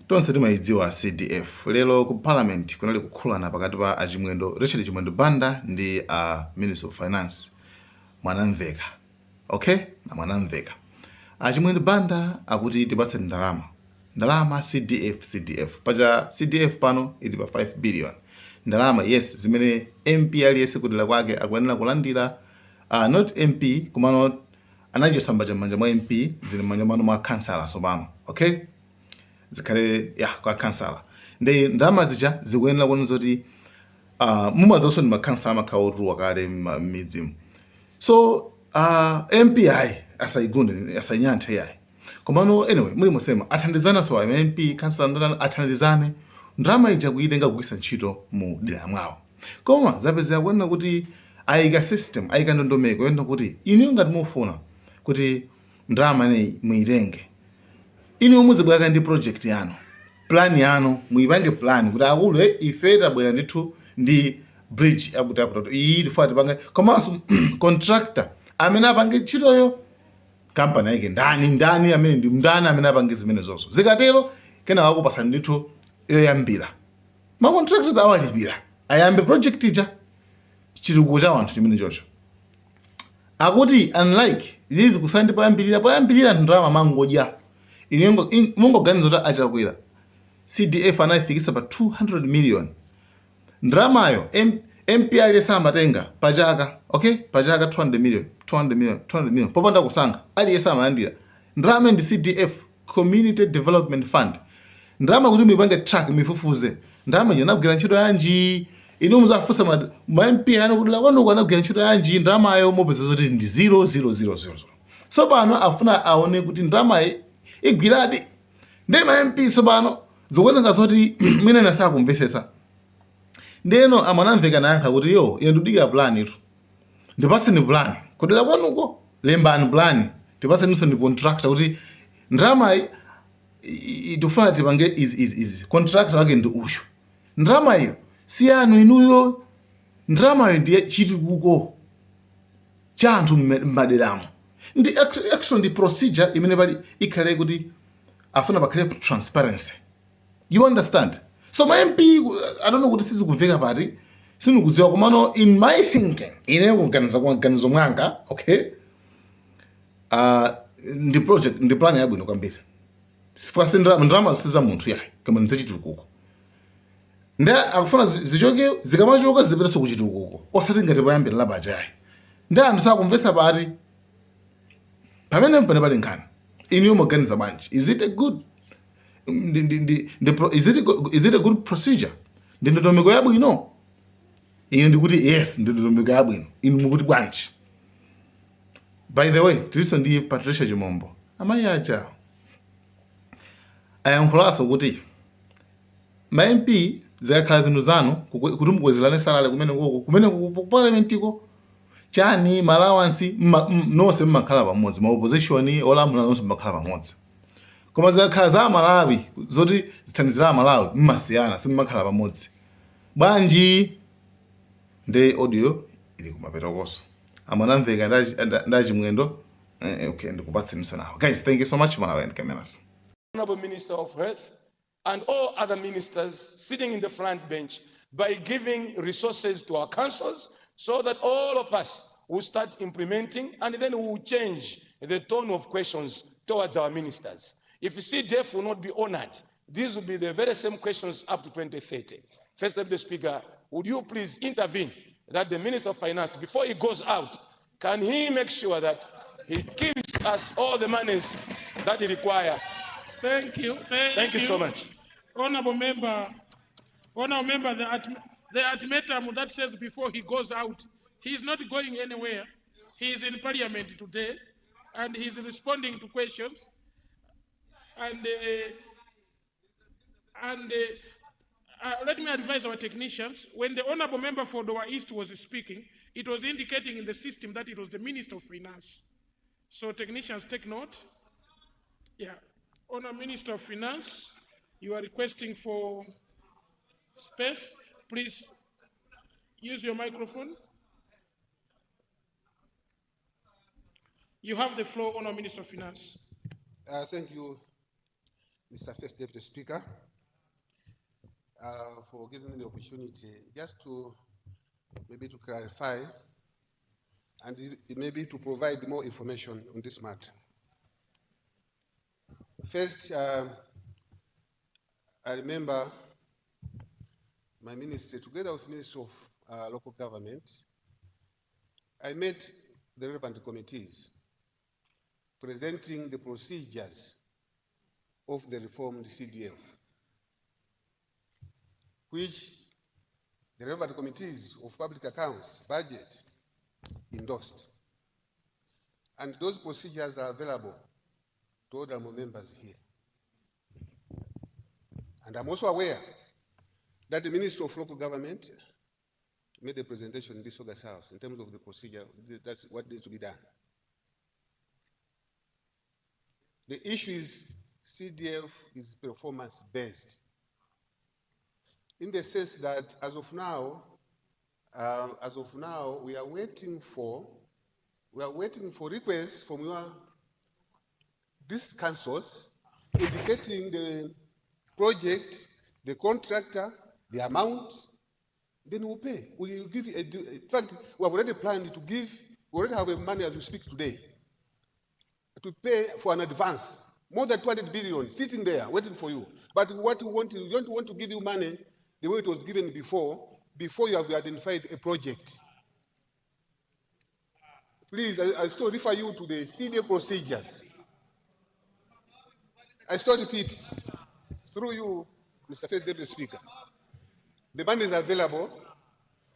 Tonse timayidziwa CDF. Lero ku parliament kunali kukhulana pakati pa a Chimwendo, Richard Chimwendo Banda ndi a Minister of Finance Mwanamveka. Okay? Na Mwanamveka. A Chimwendo Banda akuti tipatseni ndalama. Ndalama CDF CDF. Paja CDF pano ili pa 5 billion. Ndalama yes zimene MP aliyense kudera kwake akuyenera kulandira not MP komano anachotsa mbaja m'manja mwa MP zili m'manja mwanu mwa khansala tsopano. Okay? Zikhale ya kwa khansala ndi ndalama zija zikuyenera kuona zoti mumadziwanso ndi makhansala amakhala otuwa kale m'midzimu so MP ayi asayigunde asayinyanthe yayi komano anyway muli mosema athandizana so MP khansala ndalama athandizane ndalama ija kuyitenga kugwiritsa ntchito mu dera mwawo koma zapezeka kuona kuti ayika system ayika ndondomeko yonena kuti inuyo ngati mufuna kuti ndalama ineyi muyitenge inu muzibwera ndi project yanu plan yanu muyipange plan kuti akulu ife tabwera ndithu ndi bridge akuti akuti iyi tifuna tipange komanso contractor amene apange ntchitoyo kampani yake ndani ndani amene ndi ndani amene apange zimene zonso zikatero kenaka akupasani ndithu yoyambira ma contractors awalipira ayambe project ija chitukuko cha anthu chimene chocho akuti unlike izi kusana ndi poyambirira poyambirira ndalama mangodya ine mungoganiza kuti achakwera CDF anayifikisa pa 200 million ndalamayo MP aliyense amatenga pachaka okay pachaka 200 million 200 million 200 million popanda kusankha aliyense amalandira ndalama ndi CDF Community Development Fund ndalama kuti muipange track mifufuze ndalama ija anagwira ntchito yanji inu muzafunsa ma MP anu kuti lakwanuko anagwira ntchito yanji ndalamayo mupeza zoti ndi 0 0 0 0 so pano afuna aone kuti ndalamayi igwiradi ndi ma MP tsopano zikuoneka zoti mwina nasakumvetsetsa ndeno amwanamveka nayankha kuti yo ine ndikudikira plan itu ndipaseni plan kudera kwanuko lembani plan tipaseninso ndi contractor kuti ndalamayi tifuna tipange izi izi izi contractor wake ndi uyu ndalamayo si yanu inuyo ndalamayo ndiye chitukuko cha anthu m'maderamo ndi actually ndi procedure imene pali ikhale kuti afuna pakhale transparency you understand so ma MP I don't know kuti sizikumveka pati sindikudziwa komano in my thinking ine kuganiza kwa ganizo mwanga okay ndi project ndi plan yabwino kwambiri sifukwa si ndalama ndalama si za munthu yayi koma ndi zachitukuko ndi akufuna zichoke zikamachoka zipitenso kuchitukuko osati ngati poyambira lapaja yayi ndi anthu sakumvetsa pati pamene mpene pali nkhani inu muganiza bwanji is it a good ndi, ndi, ndi, ndi, is it a, is it a good procedure ndi ndondomeko yabwino ine ndikuti yes ndi ndondomeko yabwino inu mukuti bwanji by the way tilinso ndi Patricia Chimombo amayi aja ayankhulanso kuti ma MP zikakhala zinthu zanu kuti mukwezerane salary kumene koko kumene ku parliamentiko chani ma allowance nonse mmakhala pamodzi ma opposition olamula nonse mmakhala pamodzi koma zikakhala za Malawi zoti zithandizira Malawi mmasiyana simmakhala pamodzi bwanji ndi audio ili kumapeto amwanamveka ndachimwendo okay ndikupatseniso nawo guys thank you so much Malawi and cameras. Honorable Minister of Health and all other ministers sitting in the front bench by giving resources to our councils so that all of us will start implementing and then we will change the tone of questions towards our ministers. If CDF will not be honored, these will be the very same questions up to 2030. First Deputy Speaker, would you please intervene that the Minister of Finance, before he goes out, can he make sure that he gives us all the monies that he require? Thank you. Thank, Thank you so much. Honorable member, honorable member, the ultimatum that says before he goes out, he is not going anywhere. He is in parliament today and he is responding to questions. And let me advise our technicians, when the honorable member for Dowa East was speaking, it was indicating in the system that it was the Minister of Finance. So technicians take note. Yeah. Honorable Minister of Finance, you are requesting for space. Please use your microphone. You have the floor, Honorable Minister of Finance. Thank you, Mr. First Deputy Speaker, for giving me the opportunity just to maybe to clarify and maybe to provide more information on this matter. First, I remember my ministry, together with Ministry of Local Government, I met the relevant committees presenting the procedures of the reformed CDF, which the relevant committees of public accounts, budget, endorsed. And those procedures are available to all the members here. And I'm also aware that the Minister of Local Government made a presentation in this August House in terms of the procedure, that's what needs to be done. The issue is CDF is performance-based, in the sense that as of now, we are waiting for requests from your district councils indicating the project, the contractor, the amount. Then we'll pay. We will give you a, in fact, we have already planned to give, we already have money as we speak today, to pay for an advance, more than 200 billion sitting there waiting for you. But what we want, we don't want to give you money the way it was given before, before you have identified a project. Please, I still refer you to the CDF procedures. I still repeat, through you, Mr. First Deputy Speaker, the money is available.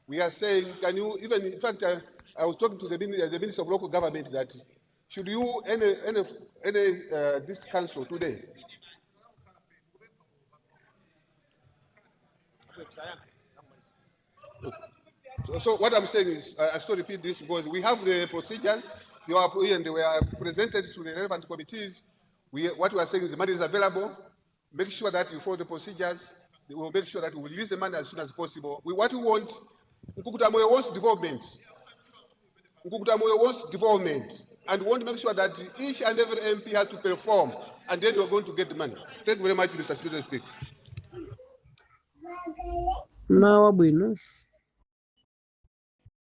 We are saying, can you, even in fact, I was talking to the Minister of Local Government that should you, any this council today, So what I'm saying is, I still repeat this because we have the procedures, they were, and they were presented to the relevant committees. What we are saying is the money is available. Make sure that you follow the procedures. We will make sure that we release the money as soon as possible. What we want, Nkukuta Moyo wants development. Nkukuta Moyo wants development. And we want to make sure that each and every MP has to perform, and then we're going to get the money. Thank you very much, Mr. Speaker. Mawa bwino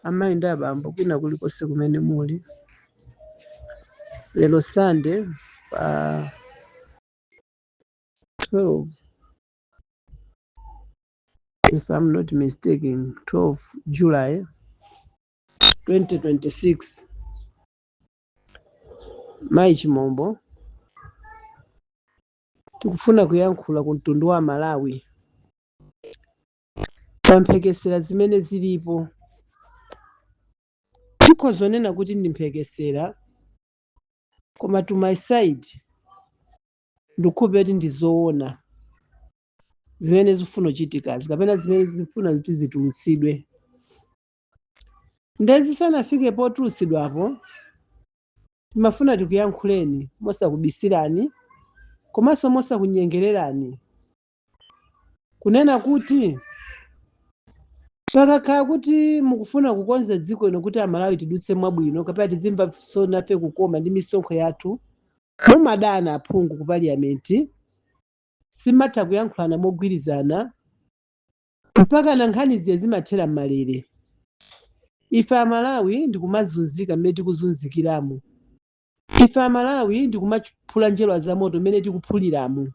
amayi ndi abambo kwina kulikonse kumene muli. Lero Sunday pa 12, if I'm not mistaken, 12 July 2026. Mayi Chimombo, tikufuna kuyankhula ku mtundu wa Malawi pa mphekesera zimene zilipo. Tikhoza kunena kuti ndi mphekesera, koma to my side ndikukhulupirira kuti ndi zoona zimene zifuna kuchitikazi kapena zimene zifuna kuti zitulutsidwe. Nde zisanafike potulutsidwapo, timafuna tikuyankhuleni mosakubisirani komanso mosakunyengererani, kunena kuti pakakhala kuti mukufuna kukonza dziko lino kuti Amalawi tidutse mwabwino kapena tizimva so nafe kukoma ndi misonkho yathu, mumadana aphungu ku parliament, simatha kuyankhulana mogwirizana mpaka na nkhani ziye zimathera m'malere. Ife Amalawi ndikumazunzika mmene tikuzunzikiramo. Ife Amalawi ndikumaphula njerwa za moto mmene tikuphuliramo.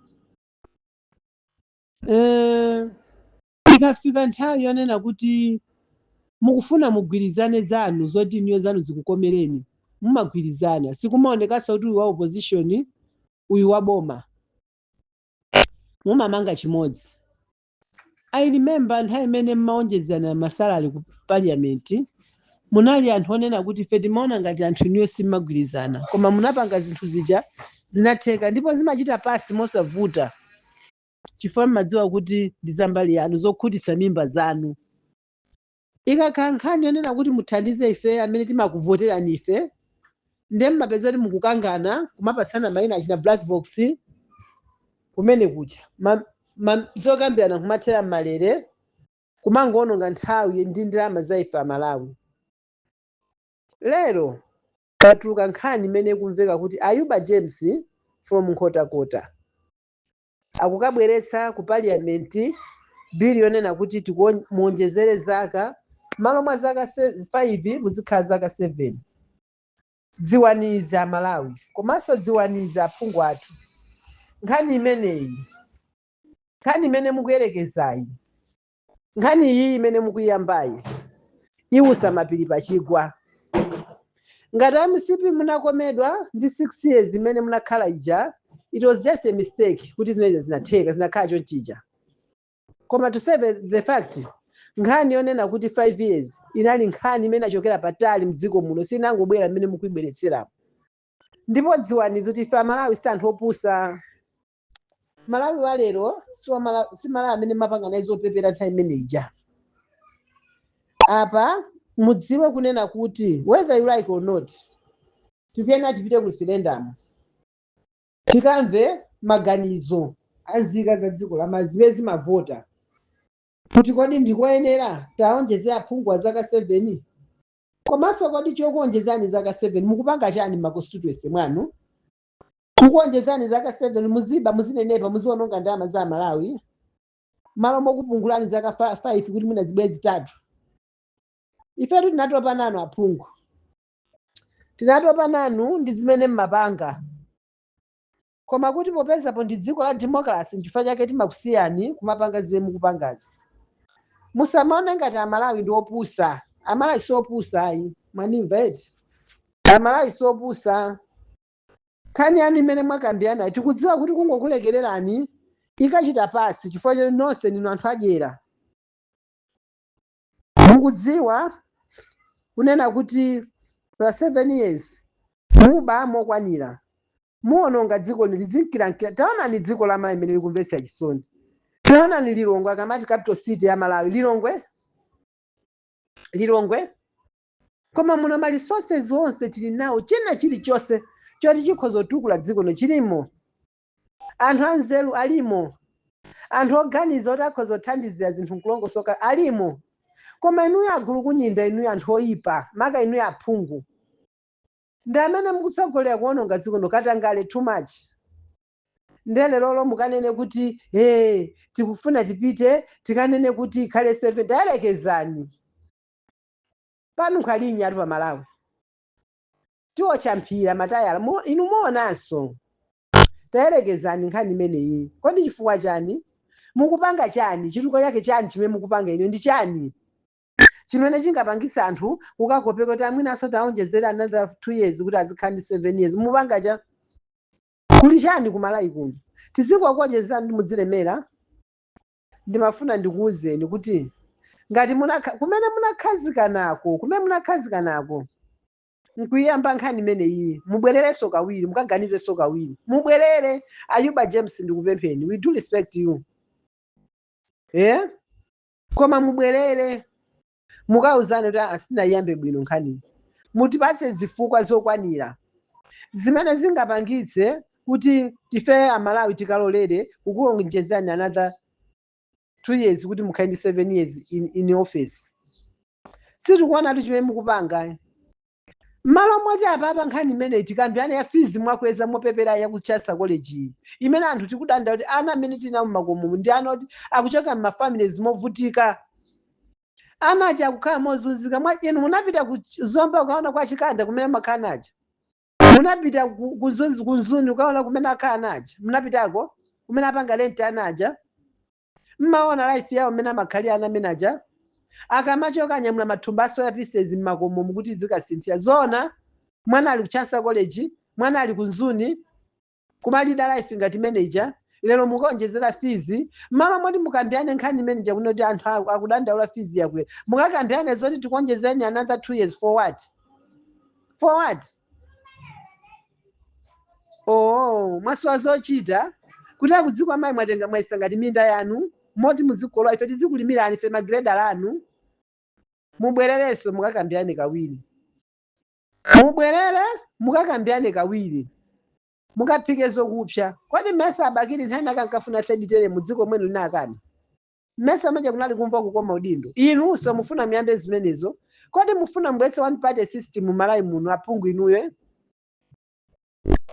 Ikafika nthawi yonena kuti mukufuna mugwirizane zanu zoti niyo zanu zikukomereni, mumagwirizana, sikumaonekanso kuti uyu wa opposition, uyu wa boma, mumamanga chimodzi. I remember nthawi imene mmaonjezana ma salary ku parliament, munali anthu onena kuti ife timaona ngati anthu niyo simmagwirizana, koma munapanga zinthu zija zinatheka ndipo zimachita pasi mosavuta, chifukwa mmadziwa kuti ndi zambali yanu zokhutitsa mimba zanu. Ikakhala nkhani yonena kuti muthandize ife amene timakuvoterani ife, ndiye mmapeza kuti mukukangana, kumapatsana mayina achina black box kumene kucha zokambirana kumathera m'malere, kumangoononga nthawi ndi ndalama za ife Amalawi. Lero patuluka nkhani imene ikumveka kuti Ayuba James from Nkhotakota Akukabweretsa ku parliament bill yonena kuti muonjezere zaka, malo mwa zaka 5 muzikhala zaka 7. Dziwaniza Malawi, komanso dziwaniza aphungu athu, nkhani imeneyi, nkhani imene mukuyerekezayi, nkhani iyi imene mukuyambayi, iwusa mapiri pachigwa. Ngati MCP munakomedwa ndi 6 years imene munakhala ija, it was just a mistake kuti zimene zinatheka, zinakhala chonchija. Koma to say the fact, nkhani yonena kuti 5 years inali nkhani imene achokera patali mdziko muno, sinangobwera mmene mukuyibweretserapo. Ndipo dziwani kuti ife Amalawi si anthu opusa. Malawi wa lero si Malawi amene mapanga naye zopepera nthawi imene ija. Apa mudziwe kunena kuti whether you like or not, tikuyenera tipite ku referendum, tikamve maganizo a nzika za dziko la zimene zimavota, kuti kodi ndikoyenera taonjeze aphungu a zaka 7? Komanso kodi chokuonjezani zaka 7 mukupanga chani ma constituency mwanu? Mukuonjezani zaka 7, muziba, muzinenepa, muziononga ndalama za Malawi, malo mokupungulani zaka 5 kuti mwina zibwe zitatu. Ifetu tinatopa nanu aphungu, tinatopa nanu ndi zimene mmapanga. Koma kuti popezapo ndi dziko la democracy, nchifukwa chake timakusiyani kumapanga zimene mukupangazi. Musamaone ngati Amalawi ndi opusa. Amalawi si opusa ayi, mwanimva eti? Amalawi si opusa. Nkhani yanu imene mwakambirana, tikudziwa kuti kungokulekererani ikachita pasi, chifukwa choti nonse ndinu anthu adyera. Mukudziwa kunena kuti pa 7 years muba mokwanira, muwononga dziko lizinkirankira. Taonani dziko la Malawi imene likumvetsa chisoni. Taonani Lilongwe, akamati capital city ya Malawi, Lilongwe, Lilongwe. Koma muno ma resources onse tili nawo, china chilichonse choti chikhoza kutukula dziko no chilimo. Anthu anzeru alimo, anthu oganiza kuti akhoza kuthandizira zinthu nkulongosoka alimo. Koma inuyo agulu kunyinda, inuyo anthu oyipa, maka inuyo aphungu ndi amene mukutsogolera kuwononga dziko no. Katangale too much. Ndele lolo mukanene kuti, "Hey, tikufuna tipite tikanene kuti ikhale 7." Tayalekezani, pano nkhalinya ali pa Malawi, tiotcha mphira matayala. Inu muonanso. Tayalekezani nkhani imeneyi. Kodi chifukwa chani mukupanga chani? Chituko chake chani chimene mukupanga ino? Ndi chani chimene chingapangisa anthu kukakopeka kuti amwinanso taonjezera another 2 years kuti azikhala ndi 7 years? Mupanga cha kuli chani kumalawi kuno? Tizikuwakuonjezerani ndi mudzilemera. Ndimafuna ndikuwuzeni kuti ngati kumene munakhazikanako, kumene munakhazikanako nkuyamba nkhani imeneyi, mubwererenso kawiri, mukaganizenso kawiri, mubwerere. Ayuba James, ndikupempheni, we do respect you, eh? Koma mubwerere mukauzane kuti asinayambe bwino nkhaniyi, mutipatse zifukwa zokwanira zimene zingapangitse kuti ife Amalawi tikalolere kukuonjezani another 2 years kuti mukhale ndi 7 years in office. Sitikuonatu chimene mukupanga. M'malo moti apapa nkhani imeneyi tikambirane ya fees mwakweza mopepera ya ku Chancellor College iyi, imene anthu tikudanda kuti ana amene tinawo mmakomomo ndi ana oti akuchoka m'mafamilies movutika, ana aja akukhala mozunzika. Mwa inu munapita ku Zomba ukaona kwa Chikanda kumene amakhala naja? Munapita ku Mzuni ukaona kumene akhala naja? Munapitako kumene apanga rent ana aja? Mmaona life yawo mmene amakhalira ana amene aja? Akamachoka anyamula mathumba a soya pieces mmakomo mukuti zikasinthira zona. Mwana ali ku Chancellor College, mwana ali ku Mzuni, kumalida life ngati manager. Lero mukaonjezera fees, malo moti mukambirane nkhani imene kuno kuti anthu akudandaula fees yakwera, mukakambirane zoti tikuonjezereni another 2 years. For what? For what? Oh, mwasowa zochita kuti akudziko amayi mwatenga mwayisa ngati minda yanu moti muzikolowa, ife tizikulimirani, ife magreda lanu. Mubwererenso mukakambirane kawiri, mubwerere mukakambirane kawiri, mukaphike zokupsa. Kodi mmesa abakiri nthawi naka nkafuna third term mudziko mwenu linakana? Mmesa maja kunali kumva kukoma udindo? Inunso mufuna muyambe zimenezo? Kodi mufuna mbwetse one party system Malawi muno, aphungu inuyo?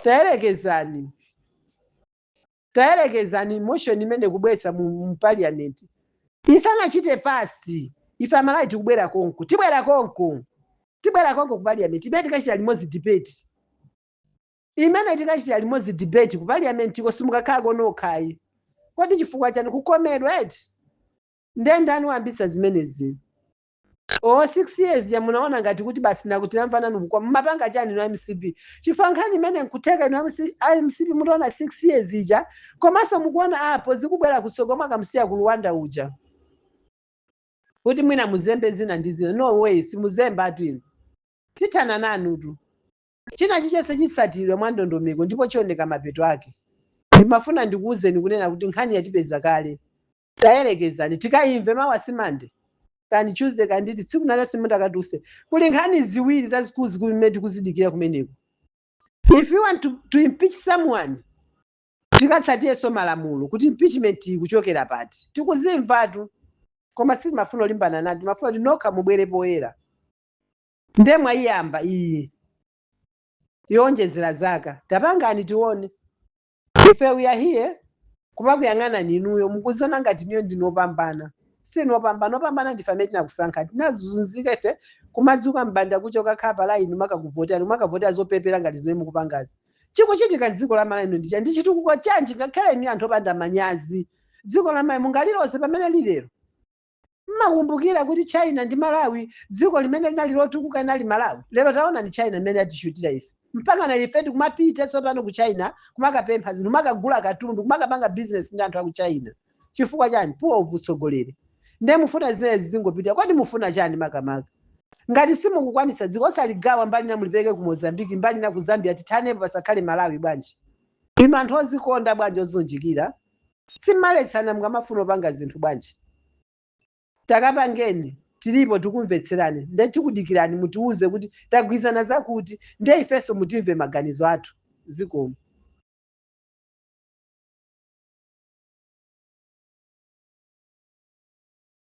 Tayerekezani. Tayerekezani motion imene kubweretsa mu parliament isanachite pass, ife Amalawi tikubwera konko, tibwera konko, tibwera konko ku parliament imene tikachita limodzi debate, imene tikachita limodzi debate ku parliament iko. Simukakhalako nokhayi. Kodi chifukwa chani kukomedwa eti? Ndiye ndani wayambitsa zimenezi? O 6 years ya munaona ngati kuti basi nakuti namfanani kukwa mumapanga chani no MCP? Chifukwa nkhani imene nkutheka ino MCP mutaona 6 years ija, komanso mukuona apo zikubwera kutsogolo, mwakamusiya ku Rwanda uja kuti mwina muzembe zina ndi zina. No way, simuzemba atu inu, tithana nanutu. China chichonse chitsatidwe mwa ndondomeko ndipo chioneka mapeto ake. Ndimafuna ndikuwuzeni kunena kuti nkhani yatipeza kale. Tayerekezani tikayimve mawa, simande kani Tuesday kanditi tsiku nalenso mutakatuse. Kuli nkhani ziwiri zazikulu zikulu imene tikuzidikira kumeneko. If you want to impeach someone, tikatsatiyenso malamulo kuti impeachment ikuchokera pati. Tikuzimvatu, koma sitimafuna olimbana nati, timafuna kuti nokha mubwere poyera. Nde mwayiyamba iyi yowonjezera zaka, tapangani tione. Ife we are here kumakuyang'anani inuyo. Mukuziona ngati niyo ndinopambana. Sinopambana, opambana ndife amene tinakusankha. Tinazunzika ife kumadzuka mbanda kuchoka khapa la inu makakuvotera, makavotera zopepera ngati zimene mukupangazi. Chikuchitika dziko la Malawi ndicha ndi chitukuko chanji? Ngakhale inu anthu opanda manyazi, dziko la Malawi mungalilonse pamene lilero. Mmakumbukira kuti China ndi Malawi, dziko limene linali lotukuka linali Malawi. Lero taona ni China imene yatishutira ife, mpaka na ife tikumapita tsopano ku China kumakapempha zinthu, kumakagula katundu, kumakapanga business ndi anthu aku China. Chifukwa chani? Poor of utsogoleri. Ndiye mufuna zimene zizingopita? Kodi mufuna chani makamaka? Ngati simukukwanitsa dziko, osaligawa mbali na mulipeke ku Mozambiki, mbali na ku Zambia, tithanepo pasakhale Malawi bwanji? Inu anthu ozikonda bwanji, ozunjikira, simmaletsana mukamafuna opanga zinthu bwanji? Takapangeni, tilipo tikumvetserani. Nde tikudikirani mutiuze kuti tagwizana zakuti, nde ifenso mutimve maganizo athu. Zikomo.